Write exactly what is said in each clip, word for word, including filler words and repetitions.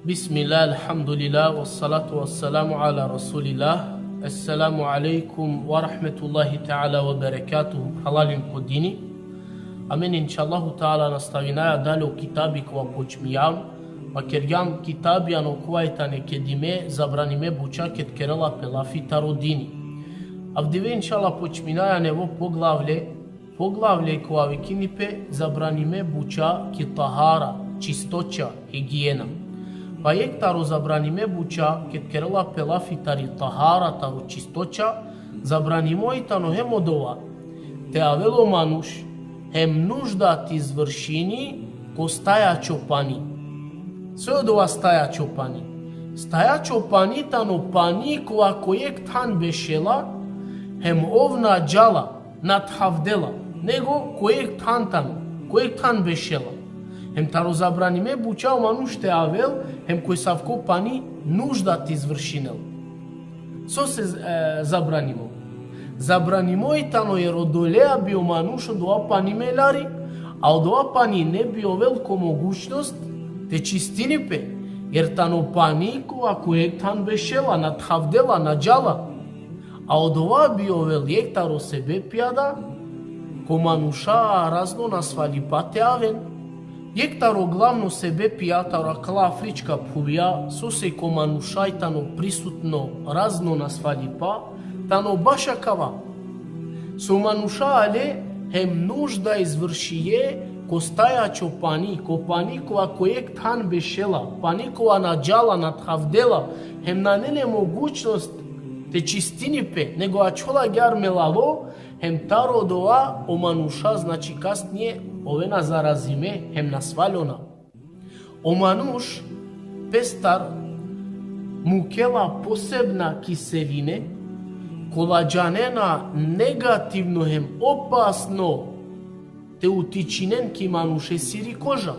Bismillah, alhamdulillah, wassalatu wassalamu ala rasulillah. Assalamu alaikum wa rahmatullahi ta'ala wa barakatuh. Halalin po dini. Amen, inšallahu ta'ala, nastavinaja dalje o kitabi kova počmijam. Pa kergjam kitabi ano kova i tane kedime, zabranime buča ked kerela pe lafi taro dini. Avdive, inšallah, počminaja nevo poglavlje, poglavlje kova vikini pe zabranime buča ki tahara, čistoća, higijena. Pa jekh taro zabranime buča, ked kerela pe lafi tari tahara, taro čistoća, zabranimo i tano hem odova te avel o manuš, hem nužda te izvršini ko stajaćo pani. So i odova stajaćo pani? Stajaćo pani tano pani kova ko jekh than bešela, hem ov na džala, na thavdela, nego ko jekh than tano, ko jekh than bešela. Hem taro zabranime buča o manuš te avel, hem ko esavko pani nužda te izvršinel. Sose, e, zabranimo? Zabranimo i tano jer odolea bi o manuš odova pani meljari, a odova pani ne bi ovel ko mogućnost te čistini pe, jer tano pani kova ko jekh than bešela, na thavdela, na džala. A odova bi ovel jekh taro sebepija da ko manuša razno nasvalipa te aven. Jekh taro glavno sebepija taro akala afrička phuvja, sose ko manuša i tano prisutno razno nasvalipa, tano baš akava. So manuša ale hem nužda izvršije ko stajaćo pani, ko pani kova ko jekh than bešela, pani kova na džala, na thavdela, hem nane le mogućnost te čistini pe, nego ačhola agjaar melalo, hem taro odova o manuša, znači, kasnije ovena zarazime, hem nasvaljona. O manuš pestar mukela posebna kiseline, kola džanena negativno hem opasno te utičinen ki manušesiri koža.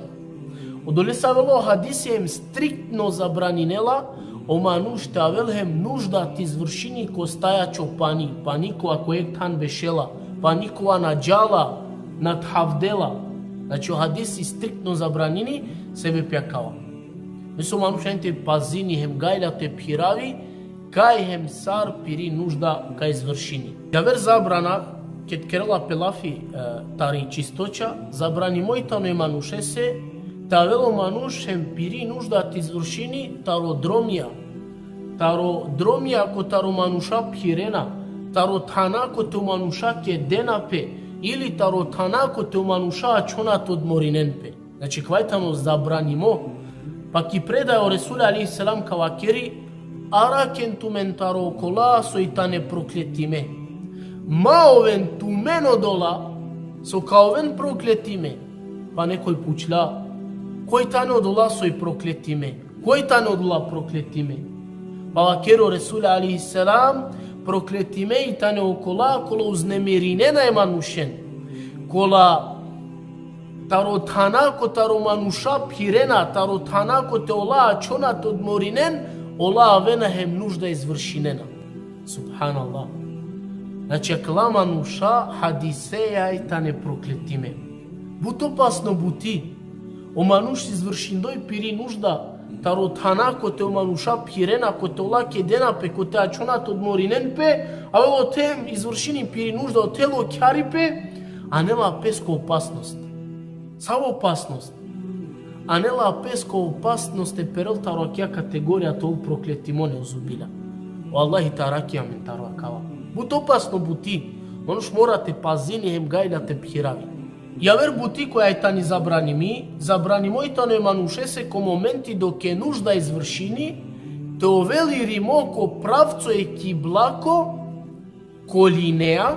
Odolese avela o hadisi hem striktno zabraninela o manuš te avel hem nužda te izvršini ko stajaćo pani, pani kova ko jekh than bešela, pani kova na džala, na thavdela. Znači, o hadisi striktno zabranini sebepi akava. Me so manuš ante pazini hem gajla te phiravi, kaj hem sar piri nužda ka izvršini. Javer zabrana, ked kerela pe lafi, e, tari čistoća, zabranimo i tano e manušese te avel o manuš hem piri nužda te izvršini taro dromija. Taro dromija kotaro manuša phirena, taro thana kote o manuša kedena pe, ili taro thana kote o manuša ačhona te odmorinen pe. Znači, kava i tano zabranimo. Pa ki predaja o Resul alejhi selam ka vakeri: Araken tumen taro okola so i tane prokletime. Ma oven tumen odola so ka oven prokletime. Pa nekoj pučla: Koj tane odola so i prokletime? Koj tane odola prokletime? Pa vakeri o Resul alejhi selam: Prokletime i tane okola kola uznemirinena e manušen. Kola taro thana kotaro manuša phirena, taro thana kote ola ačhona te odmorinen, ola avena hem nužda izvršinena. Subhanallah. Znači, akala manuša hadiseja i tane prokletime. But opasno buti. O manuš izvršindoj piri nužda taro thana kote o manuša phirena, kote ola kedena pe, kote ačhona te odmorinen pe, a ote izvršini piri nužda, ote lokjari pe, anela pes ko opasnost. Savo opasnost? Anela pes ko opasnost te perel taro akija kategorija te ol prokletimo, neuzubillah. O Allahi te arakhi amen taro akava. But opasno buti. Manuš mora te pazini hem gajla te phiravi. Javer buti koja i tani zabranimi, zabranimo i tano e manušese ko momenti dok e nužda izvršini, te ovel irimo ko pravco e kiblako, ko linea,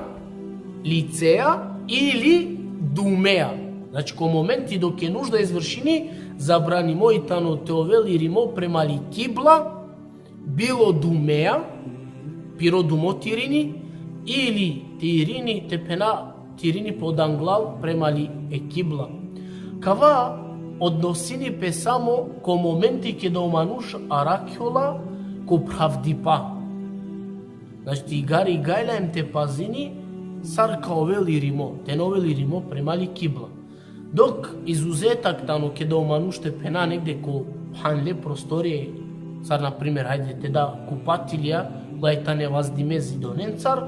licea ili dumea. Znači, ko momenti dok e nužda izvršini, zabranimo i tano te ovel irimo prema li kibla, bilo dumea, piro dumo te irini, ili te irini, te phena, te irini po danglal prema li e kibla. Kava odnosini pe samo ko momenti keda o manuš arakhjola ko phravdipa. Znači, te igari gajla hem te pazini sar ka ovel irimo, te na ovel irimo prema li kibla. Dok izuzetak tano keda o manuš, te phena, negde ko phanle prostorije, sar na primer, hajde te da kupatilja, koja tane vazdime zidonencar,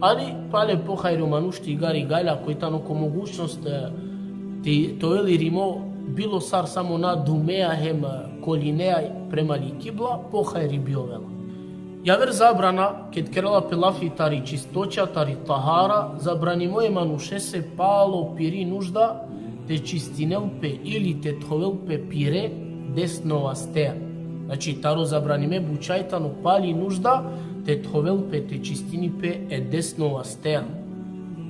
ali pale pohajri o manuš te igari gajla, koj tano ko mogućnost, e, te, te ovel irimo bilo sar, samo na dumeja hem, e, kolinea prema li kibla, pohajri bi ovela. Javer zabrana, ked kerela pe lafi tari čistoća, tari tahara, zabranimo e manušese palo piri nužda te čistinel pe ili te thovel pe pire desno vasteja. Znači, taro zabranime buča i tano pali nužda te thovel pe, te čistini pe e desno vasteja.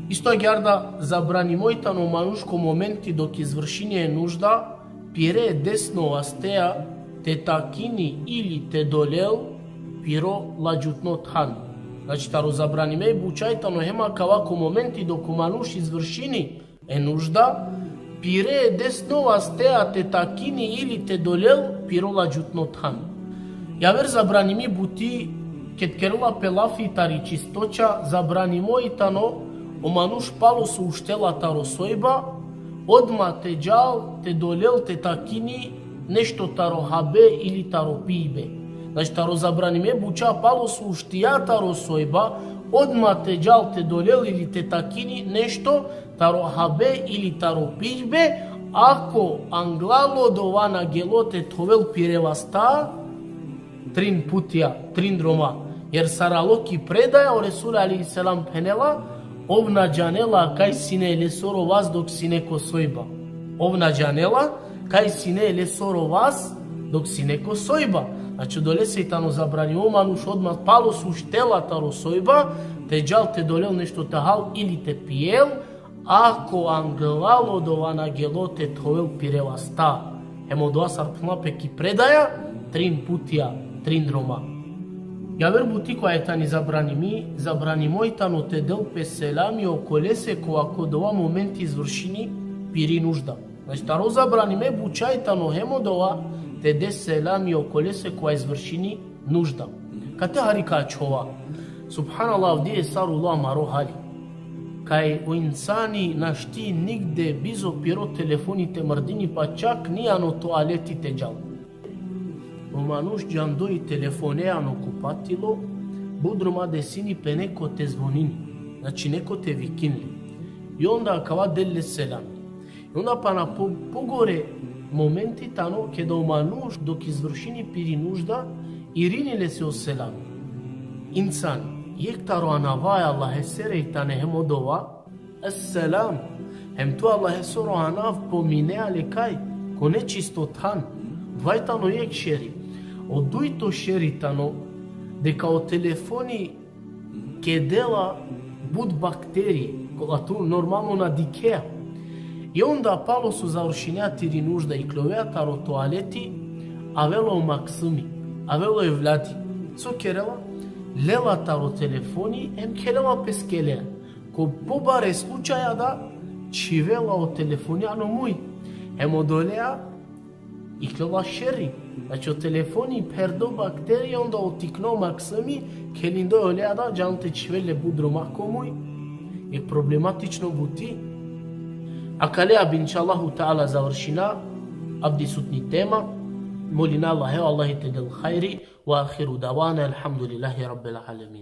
Isto agjaar da zabranimo i tano manuš ko momenti dok izvršini e nužda, pire desno vasteja te takini ili te dolel piro ladžutno than. Znači, taro zabranime buča i tano hem akava ko momenti dok o manuš izvršini e nužda, pire desno vasteja te takini ili te dolel piro ladžutno than. Javer zabranimi buti, ked kerela pe lafi tari čistoća, zabranimo i tano o manuš palo so uštela taro sojba, odma te džal, te dolel, te takini nešto taro habe ili taro pijbe. Znači, taro zabranime buča palo so uštija taro sojba, odma te džal, te dolel ili te takini nešto taro habe ili taro pijbe, ako anglal odova na gelo te thovel pire vasta, trin putija, trin droma. Jer sar alo ki predaja, o Resul alejhi selam phenela, ov na džanela kaj sine lesoro vas dok sine ko sojba. Ov na džanela kaj sine lesoro vas dok sine ko sojba. Znači, odolese i tano zabranimo o manuš odma palo so uštela taro sojba, te džal, te dolel nešto te hal ili te pijel, ako anglal odova na gelo te thovel pire vasta. Hem odova sar phenela pe ki predaja, trin putija, trin droma. Javer buti koja tani zabranimi, zabranimo i tano te del pe selami okolese kova ko odova momenti izvršini piri nužda. Znači, taro zabranime buča i tano hem odova te de selami okolese kova izvršini nužda. Kate hari ka ačhova. Subhanallah, avdive sar ulo amaro hali. Kaj o insani našti nigde bizo piro telefoni te mrdini, pa čak ni ano toaleti te džal. O manuš džando i telefonea ano kupatilo, but droma desini pe neko te zvonini. Znači, neko te vikini le. I onda akava del le selam. I onda pana po-, pogore momenti tano keda o manuš dok izvršini piri nužda, irini lese o selam. Insan, jekh taro anava e Allahesere i tane hem odova, Esselam. Hem tu Allahesoro anav pominea le kaj? Ko nečisto than. Dvaj tano jekh šeri. O dujto šeri tano deka o telefoni kedela but bakterije, kola tu normalno na dikhea. I onda palo so završinea tiri nužda, ikljovea taro toaleti, avela o maksumi, avela o evladi. So kerela? Lela taro telefoni, hem khelela pe skelea. Ko pobare slučaja da čhivela o telefoni ano muj. Hem odolea ikljovela šeri. Znači, o telefoni pherdo bakterije, onda o tikno maksumi, khelindo olea da, džan te čhivel le but droma ko muj. E problematično buti. Akalea bi, inšallahu ta'ala, završina avdisutni tema. Molina Allahe, Allahi te del hajri. Wa ahiru davana, elhamdulillahi rabbil alemin.